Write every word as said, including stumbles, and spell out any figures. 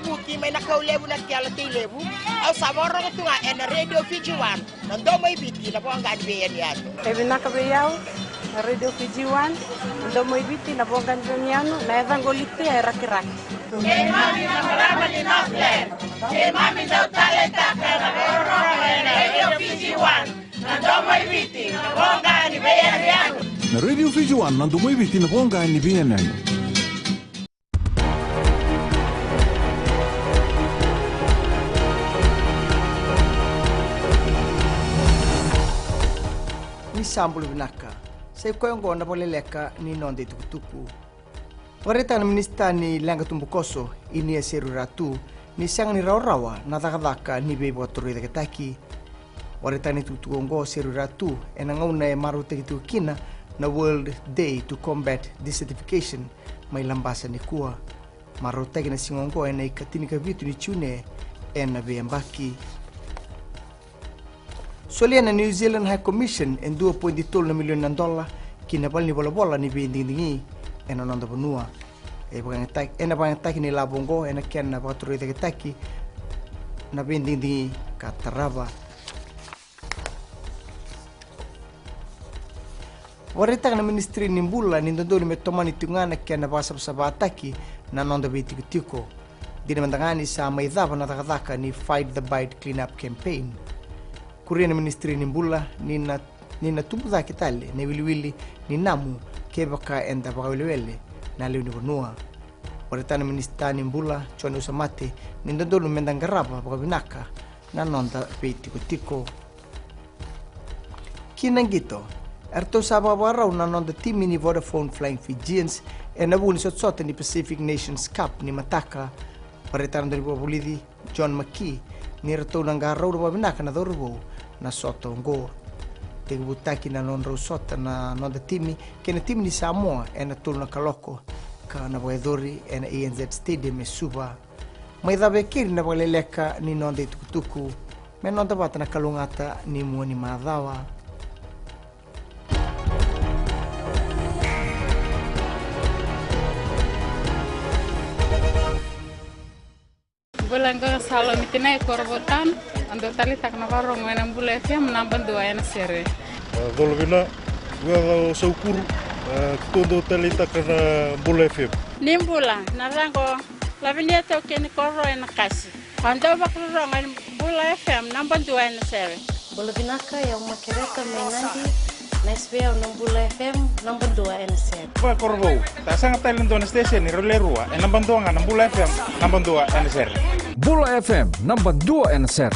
Kuti mai na kau levu na kela tei levu. Au sa vakarorogo tu ga ena Radio Fiji One, na domo i Viti, na voqa ni veiyanuyanu. E vinaka vei au na Radio Fiji One, na domo i Viti, na voqa ni veiyanuyanu, na yacaqu o Litia e Rakiraki. Keimami na marama ni Northland, keimami dau taleitaka na vakarorogo ena Radio Fiji One, na domo i Viti, na voqa ni veiyanuyanu. Na Radio Fiji One, na domo i Viti, na voqa ni veiyanuyanu. Ni sa bula vinaka. Sa i koya oqo na vakaleleka ni noda itukutuku. Vakaraitaka na minisita ni leqa tubukoso, Inia Seruiratu, ni sega ni rawarawa na cakacaka ni veivakatorocaketaki. Vakaraitaka na itukutuku oqo o Seruiratu ena gauna e marautaki tiko kina na World Day to Combat Desertification mai Labasa nikua. Marautaki na siga oqo ena ikatinikavitu ni June ena veiyabaki. Solia na New Zealand High Commission e dua poidi tolu na milioni na dola ki na valenivolavola ni veidigidigi ena noda vanua. E vakayagataki, ena vakayagataki ni lavo oqo ena kena vakatorocaketaki na veidigidigi ka tarava. Vakaraitaka na Ministry ni Bula ni dodonu me tomani tiko ga na kena vakasavasavataki na noda veitikotiko. Dina mada ga ni sa mai cava na cakacaka ni Fight the Bite Clean Up Campaign. Kuria na Ministry ni Bula ni na, ni na tubu cake tale na iwiliwili ni namu kevaka eda vakawelewele na lewe ni vanua. Vakaraitaka na Minisita ni Bula, Jone Usamate, ni dodonu meda qarava vakavinaka na noda veitikotiko. Ki na qito, eratou sa vakavakarau na noda timi ni Vodafone Flying Fijians ena vuku ni sotasota ni Pacific Nations Cup ni mataka. Vakaraitaka na dauniveivakavulici John McKee ni ratou na qarauna vakavinaka na cauravou na sota oqo. Tekivutaki na nodrau sota na noda timi kei na timi ni Samoa ena tolu na kaloko, ka na vakayacori ena A N Z Stadium e Suva. Mai cava e keri na vakaleleka ni noda itukutuku. Me noda vata na kalougata ni mua ni macawa. Bula, qo ga Salomi Tinai, Korovou Town. Au dau taleitaka na vakarorogo ena Bula F M, naba dua ena sere. A, colo vina, qo ga o Saukuru, a, keitou dau taleitaka na Bula F M. Ni bula, na yacaqu o Lavinia Taukei ni Koro ena Kasi. Au dau vakarorogo ena Bula F M, naba dua ena sere. Bula vinaka, o yau o Makereta mai Nadi, na S V O na Bula F M, naba dua ena sere. Vakakorovou, sa sega tale e dua na station e rau le rua, e naba dua ga na Bula F M, naba dua ena sere. Bula F M, naba dua ena sere.